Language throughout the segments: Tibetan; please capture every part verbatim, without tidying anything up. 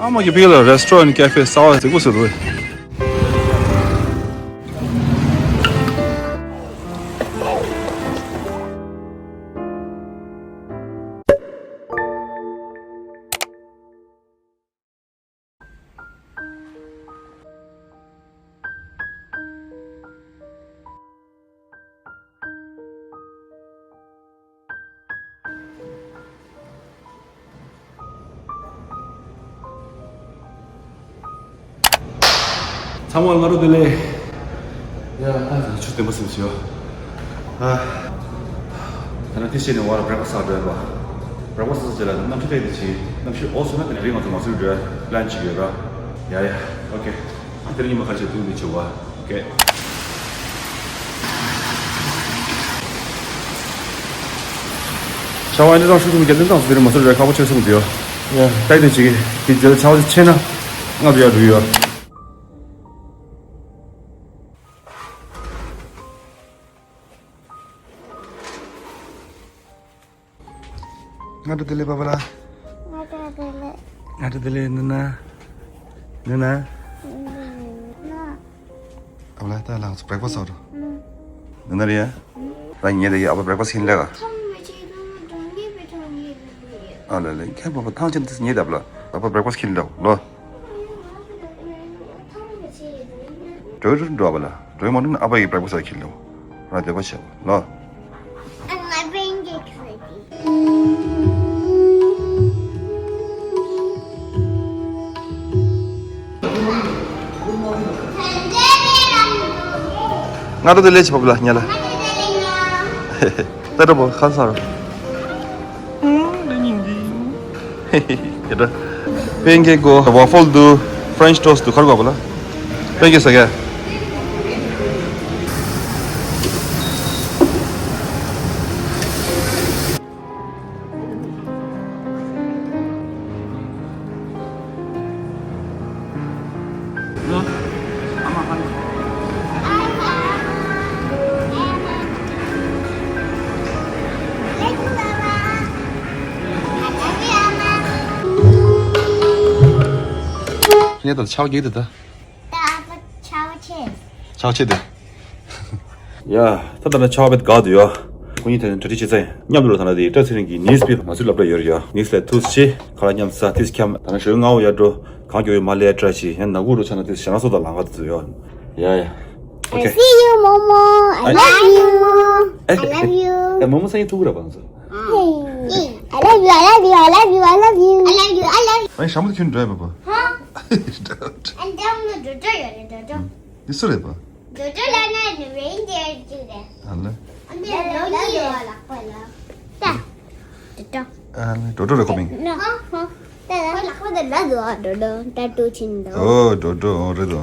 ཨ་མ་གི་ཕི་ལ་རེ་སི་ཊོ་རན་ཊི་ཀེ་ཧྥེ་གསར་པ་རྫིག་པོ་ཟེར་འདུག་ཚང་མ་ལ་སྔ་དྲོ་བདེ་ལེགས། ཡ། ཨ་ཆུ་བདེ་མོ་ཟིན་བྱོས། ཨ། ད་ནི་དེ་བྱས་ནས་བར་བྷི་རེག་ཕ་སི་འགྲོ་ཡ་པ། བྷི་རེག་ཕ་སི་བྱས་ལ་གནམ་གཤིས་ལེགས་དེ་བྱས། གནམ་གཤིས་འོ་སོང་ན་དེ་ནས་རིང་ང་ཚོ་མ་སུ་རི་འགྲོ་ཡ་པི་ལན་བྱེད་ཀྱི་ཡོད་ར། ཡ་ཡ། ཨོ་ཁེ། ཨ་དེ་རིང་ཉི་མ་ཁ་ཤས་ཐུག་མི་བྱེད་བ། ཨོ་ཁེ། ཆར་པ་འདི་དང་ཤུགས་ཐུབ་རྒྱལ་ལྡན་དང་སུ་དེ་རིང་མ་སུ་རི་འགྲོ་ཡ་ཁག་པོ་ཆེ་སོང་དེ་ཡོད། ཡ། ད་དེ་བྱས་དེ་རྗེས་ལ་ཆར་པ་ཆེ་ན་ང་རུ་ཡ་རུ་ཡོད། སྔ་དྲོ་བདེ་ལེགས་པ་པ་ལགས། སྔ་དྲོ་བདེ་ལེགས། སྔ་དྲོ་བདེ་ལེགས་ནུ་ན། ནུ་ན། ནུ་ན། ཨ་པ་ལགས་ད་ལགས་སོ་བྷི་རེག་ཕ་སི་འགྲོ། ནུ་ན་རེད་ཡ། ད་ཉལ་དེ་ཡ། ཨ་པ་བྷི་རེག་ཕ་སི་ཁྱེར་ལེགས་ཨ། ཨ་ལ་ལ་ཁྱེད་པ་པ་ཐང་ཆེན་དུ་ཉལ་དེ་ཨ་པ་ལགས། ཨ་པ་བྷི་རེག་ཕ་སི་ཁྱེར་ལེགས་ལོ། འགྲོ་རུ་འགྲོ་བ་ལ། འགྲོ་མ་འགྲོ་ན་ཨ་ཕ་ཡི་བྷི་རེག་ཕ་སི་ཁྱེར་ལོ། ར་འདོད་པ་བྱེད་པ་ལོ། སྔ་དྲོ་བདེ་ལེགས་བྱེད་པ་ལ་ཉལ་ལ། ད་འགྲོ་བོ་ཁ་སང་རོ། ཡ་ད། པན་ཀེག་གོ། ཝ་ཕལ་འདུག་ཕ་རེན་ཆི་ཊོ་སི་འདུག་ག་རེ་དགོས་པ་ལ། པན་ཀེག་ཟ་ག་ངས་ད་ཆའོ་གེ་དེ་ད། ད་ཨ་ཕ་ཆའོ་ཆེ། ཆའོ་ཆེ་དེ། ཡ། ད་ད་ལྟ་ཆའོ་བེད་དགའ་འདུག་ཡ། ཁོ་གཉིས་དེ་ནས་གྲ་སྒྲིག་བྱེད་ཚར་ཡིན། མཉམ་དུ་ལ་ད་ལྟ་དེ་སྤྲ་ཚེ་རིང་གི་ནིས་པེ་པར་མ་སུ་སློབ་གྲྭ་ཡོད་རེད་ཡ། ནིས་ལས་ཐུགས་རྗེ་ཆེ། ཁ་ལག་མཉམ་ཟ། ཏིས་འཁྱམ། ད་ནང་ཞོགས་སྔ་བོ་ཡར་འགྲོ། གང་མགྱོགས་ཡོད་མ་ལས་ཡར་བཀྲ་ཤིས། ཡང་ནག་ཁུག་རུ་ཆགས་ན་ཏིས་ཞེ་ན་སོ་ད་ལང་ག་དུ་ཡོད། ཡ་ཡ། ཨོ་ཁེ། See you, Momo. I love you. I love you. ཨེ་མོ་མོ་ས་ཡིན་ཐུག་ར་བང་སོ། Hey, I love you, I love you, I love you, I love you. I love you, I love you. ཨ་ནི་ཞྭ་མོ་དེ་ཁྱོད་འགྲོ་ཡ་པ་པ། ཧ། And then the daughter, the daughter. འདི་སུ་རེད་པ། The daughter ལ་ན་the reindeer ཅིག་རེད། ཨ་ལེ། And then the reindeer ལག་པ་ལ། ད། The daughter. ཨ་ལེ། འགྲོ་འགྲོ་རེད་ཁོ་མིང་། ནོ། ཧ་ཧ། ད་ལག་པ་དེ་ལ་འགྲོ་འགྲོ་ད་ཏུ་ཆིན་འགྲོ། ཨོ་འགྲོ་འགྲོ། ཨོ་རེད་དོ།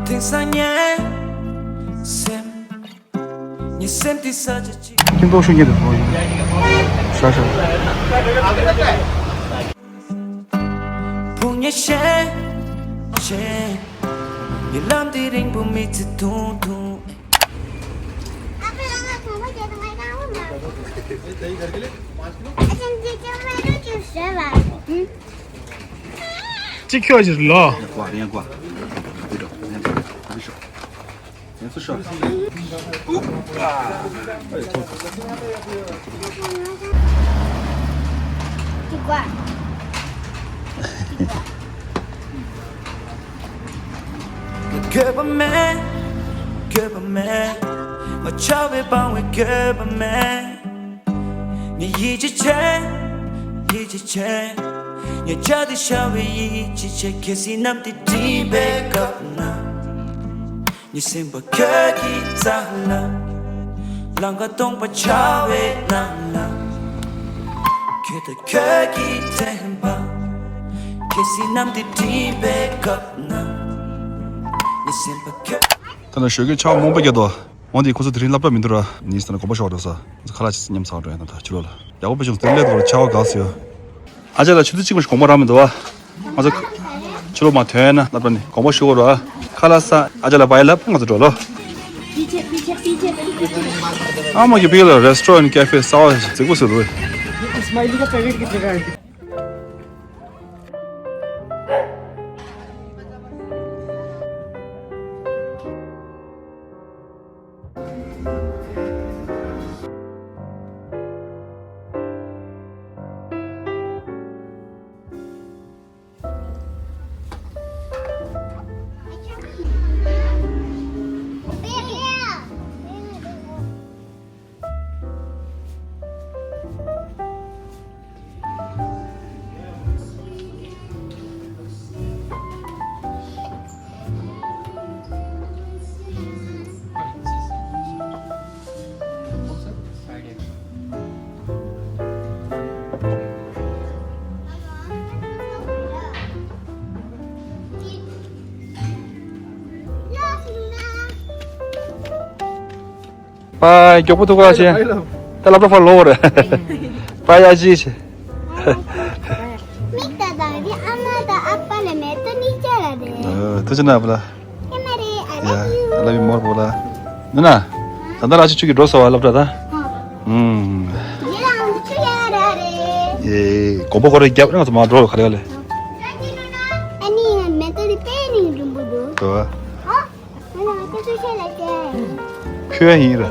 དེང་སང་ངའི་སེམས། ངའི་སེམས་དེ་ས་ཆ་གཅིག་ཁྱིམ་ཐོག་ཤུགས་རྒྱས་དུ་འགྲོ་ཡིན། ཤ་ཤ། བུ་ངའི་ཤེས་ཤེས། ངའི་ལམ་དེ་རིང་པོ་མི་ཚེ་ཐུང་ཐུང་། གཅིག་ཁྱོད་ཀྱིས་ལོ། འགྱོད་པ་མེད། འགྱོད་པ་མེད། ང་ཆགས་པའི་སྤང་བའི་འགྱོད་པ་མེད། ངས་ཡིད་ཆེས་བྱེད། ཡིད་ཆེས་བྱེད། ངས་བྱ་དེ་ཤར་བའི་ཡིད་ཆེས་བྱེད། གལ་སྲིད་གནམ་དེ་སྒྲིབ་པའི་སྐབས་ན། ངའི་སེམས་པ་ཁྱོད་ཀྱི་རྩ་ལ། ལང་ཀ་སྟོང་པ་འཆར་བའི་ནང་ལ། ཁྱོད་དང་ཁྱོད་ཀྱི་དྲན་པ། གལ་སྲིད་གནམ་དེ་སྒྲིབ་པའི་སྐབས་ན། ད་ནི་ཞོགས་ཀས་ཆར་པ་མང་པོ་བརྒྱབ་འདུག་འོན་ཏེ་ཁོ་ཚོ་དེ་རིང་སློབ་གྲྭ་མི་འདུག་ར། ནི་ས་ན་དགོན་པ་ཞོག་འགྲོ་ས། ཁ་ལག་ཅིག་མཉམ་ཚགས་འགྲོ་ཡ་ན། ད་ཕྱི་ལོགས་ལ་ཡག་པོ་བྱུང་། དེ་ལས་དགོས་ཆར་པ་ག་སེ་ཡོད། ཨ་ཅག་ལགས་ཆུ་ཚོད་གཅིག་མ་ཞིག་དགོངས་པ་རག་མི་འདུག་བ། ང་ཚོ་ཕྱི་ལོགས་མར་ཐོན་ན་སློབ་གྲྭ་ནས་དགོངས་པ་ཞུ་དགོས་ར། ཁ་ལག་ཟ། ཨ་ཅག་ལགས་བའི་ལབ། ང་ཚོ་འགྲོ་ལོ། ཨ་མ་གི་ཕི་ལ་རེ་སི་ཊོ་རན་ཊི་ཀེ་ཕེ་གསར་པ་རྫིག་པོ་ཟེར་རུ། པཱ། མགྱོགས་པོ་ཐུག་ག་ཅེ། ད་སློབ་གྲྭ་ཕར་ལོག་རེད། པཱ་ཡ་ཅི་ཅེ། མིག་ད་དང་རི་ཨ་མ་དང་ཨ་ཕ་ལ་མེ་ཏོག་གཉིས་ཆ་ར་རེད། ཐུགས་རྗེ་གནང་། པཱ་ལགས། ཡ་མ་རེད། I love you. I love you more, པཱ་ལགས། ནུ་ན། ད་ལྟ་ར་ཅི་ཆུ་གི་འགྲོ་སོང་བ་སློབ་གྲྭ་ད། ཨུམ། ཡེ་ལ་ཨང་ཆུ་ཡ་ར་རེད། ཡེ། དགོན་པ་ཁོ་རེ་རྒྱབ་ན་ང་ཚོ་མ་འགྲོ་ག་རེ་ལས། ཨ་ནི་མེ་ཏོག་དེ་དཔེ་ནི་རིང་པོ་འདུག་ཨོ། ཁྱོད་ཡིན་ར།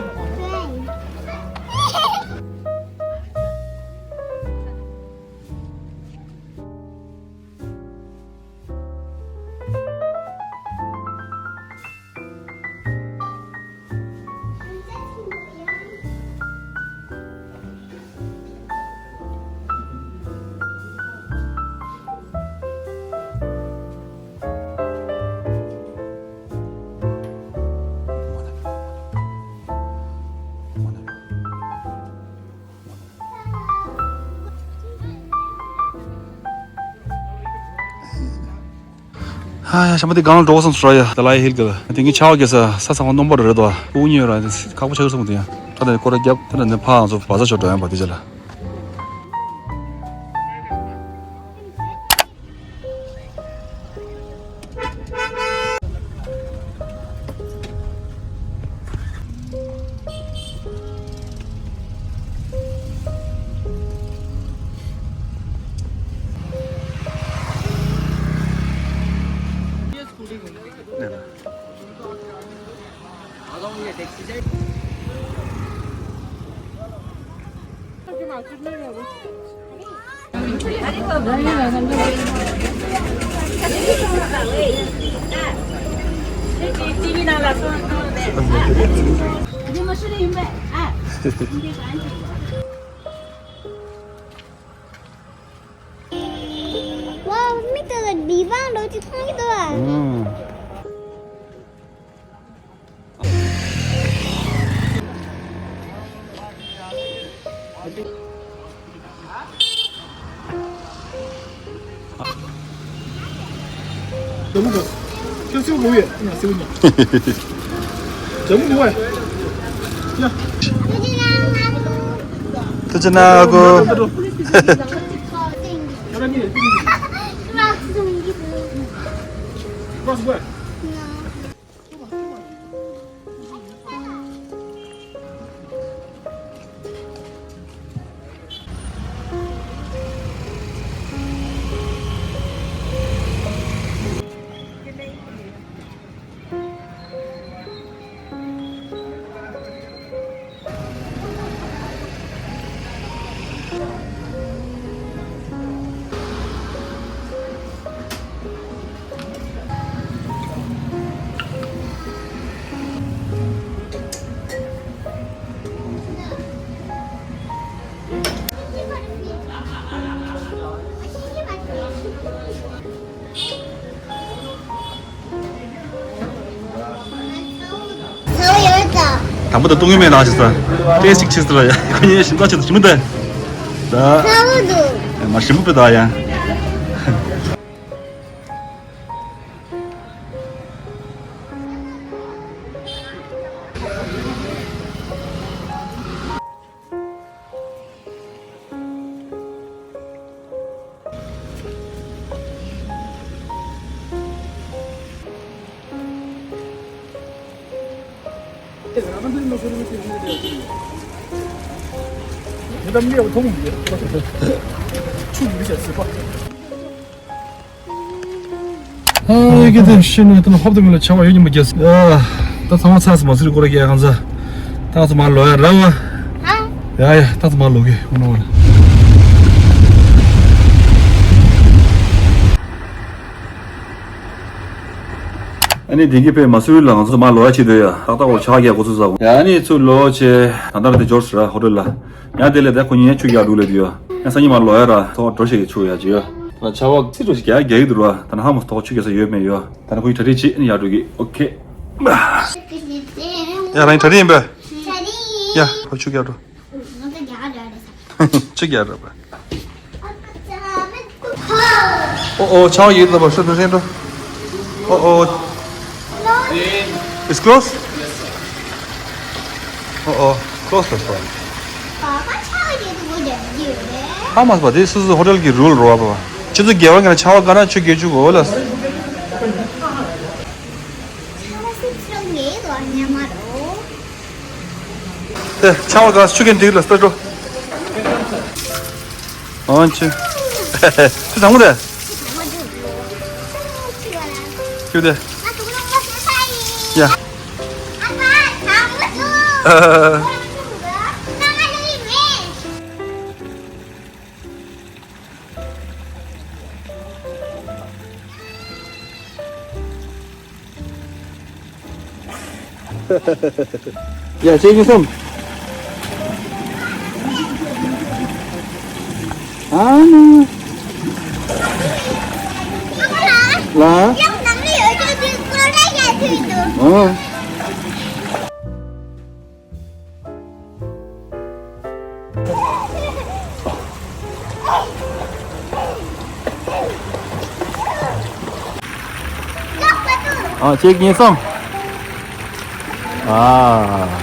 ཧ་ཡ། ཞྭ་མོ་དེ་སྒང་ལ་འགྲོ་སོང་ཟེར་ཡ། ཏཱ་ལའི་ཧིལ་གི་དེ་གི་ཆར་པ་བརྒྱབ་ས། ས་ཚང་མ་སྣུམ་པ་རེད་དོ། དབུགས་ཉོས་ར་ཁག་པོ་ཆགས་སོང་དེ་ཡ། ད་དེ་སྐོར་ར་བརྒྱབ། ད་ནི་ཕར་ང་ཚོ་བ་ཟ་ཆོ་འགྲོ་ཡ། པ་དེ་ཅ་ལ། ཝའོ། མི་དེ་ལ་བི་བང་འདྲ་ཅིག་མཐོང་གི་འདུག་ཨ། ཨང་། ཁྱོད་སེའུ་མོ་ཡོད། ཡ། སེའུ་ཉོ། ཇ་མུ་མོ་ཡ། ཡ། ཐུགས་རྗེ་གནང་གོ། ཡ་ལ་ནི། ཁྱོད་སེའུ་མོ་ཡ། དང་པོ་དང་བཏུང་ཡོད་མེད་ལ་ཞིག་ས། ཏེ་སིག་ཆེ་ས་ལ་ཡ། ཁོ་ཡིན་ཞིམ་ས་ཆེ་ས་ཞིམ་པོ་ད། ད། མ་ཞིམ་པོ་པེ་ད་ཡ། ཨ་ཡ་གི་དེ་ཤི་ནས་དེ་ཧོབ་དེ་མི་ལ་ཆ་བ་ཡོད་ཉི་མ་རྒྱས། ཨ་ད་ཚང་མ་ཚ་སི་མ་སི་རི་ཀོ་ར་གི་ཡ་གང་ཚ། ད་ཚང་མ་ལོ་ཡ་ར་བ། ཡ་ཡ་ད་ཚང་མ་ལོ་གི་ཨོ་ནོ་ཨོ་ནོ། ཨ་ནི་དེང་གི་པའི་མ་སུ་ལ་ང་ཚོ་མ་ལོ་ཡ་ཆེ་དོ་ཡ་ཏག་ཏག་འོ་ཆ་ག་གོ་ཚུ་ཟ་གོ་ཡ། ཨ་ནི་ཚུ་ལོ་ཆེ་ད་ད་ར་དེ་འབྱོར་སི་ར་ཧོ་ཊེལ་ལ། ཡང་དེ་ལས་ད་ཁོ་གཉིས་ཆུ་རྒྱག་འགྲོ་ལས་དུ་ཡ། ཡང་སང་ཉིན་མ་ལོ་ཡ་ར་ཐོག་འགྲོ་ཤེས་ཀྱི་ཆུ་ཡ་ཅི་ཡ། ད་ཆ་བ་ཚིག་འགྲོ་ཞིག་རྒྱག་རྒྱག་གི་འདུག་ར། ད་ན་ཧ་མོ་ཐོག་ཆུ་རྒྱག་ས་ཡོད་མེད་ཡོ། ད་ན་ཁོ་གཉིས་གྲ་སྒྲིག་བྱེད་ཨ་ནི་ཡར་འགྲོ་གི། ཨོ་ཁེ། ཡ་རང་གྲ་སྒྲིག་ཡིན་པས། ཡ་ཁོ་ཆུ་རྒྱག་འགྲོ། ཆུ་རྒྱག་འགྲོ་པས། ཨོ་ཨོ་ཆ་བ་ཡིན་ལ་བ་ཤོ་འགྲོ་ཤེས་འགྲོ། ཨོ་ཨོ། It's closed? ཨོ་ཨོ། Closed the store. ཧ་མ་སི་པ་དེ་སུ་སུ་ཧོ་ཊེལ་གྱི་རུལ་རོ་བ་པ། ཁྱེད་ཚོ་དགེ་བ་ངན་ཆ་བ་ག་ན་ཆུ་རྒྱག་ཆུ་གོ་ལ། ཨེ། ཆ་བ་ག་ཆུ་རྒྱག་འདི་ལ་སྟོད་འགྲོ། ཨོ་ཆུ། ཆུ་དང་པོ་དེ། ཁྱོད་དེ། ཡ། ཡ་ཅེ་གི་སོམ། ཨ་ནི། ལ། ཨ། ཨ་ཅེ་གི་སོམ། ཨ།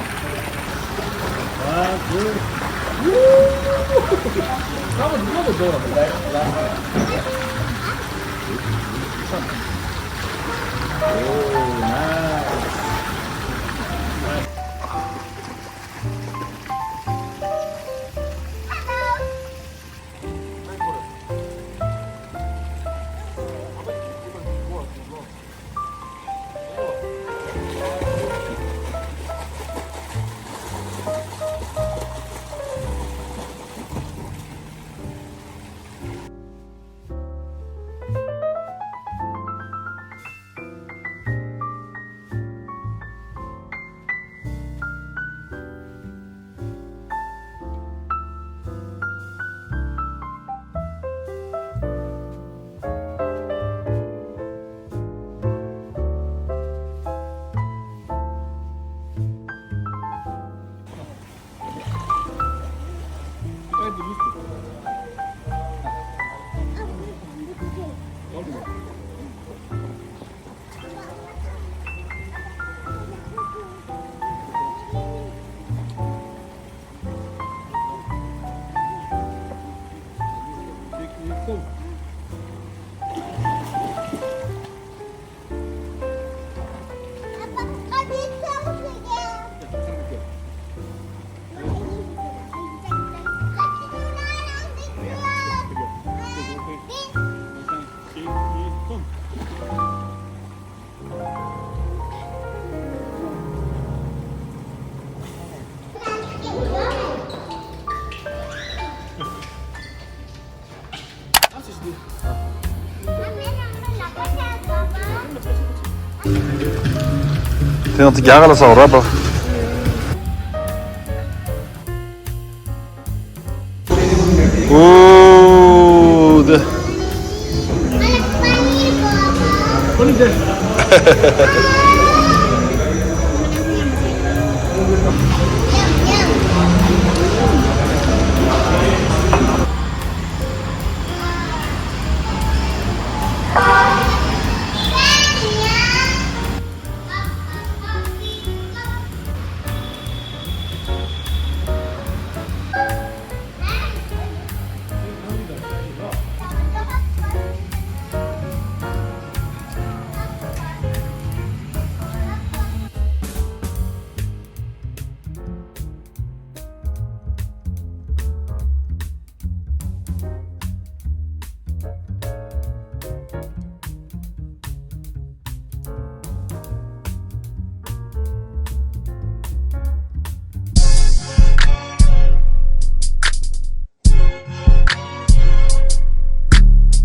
དེ་ང་ཚོ་རྒྱ་གར་ལ་ཟ་བ་ར་པ། ཨོ་དེ།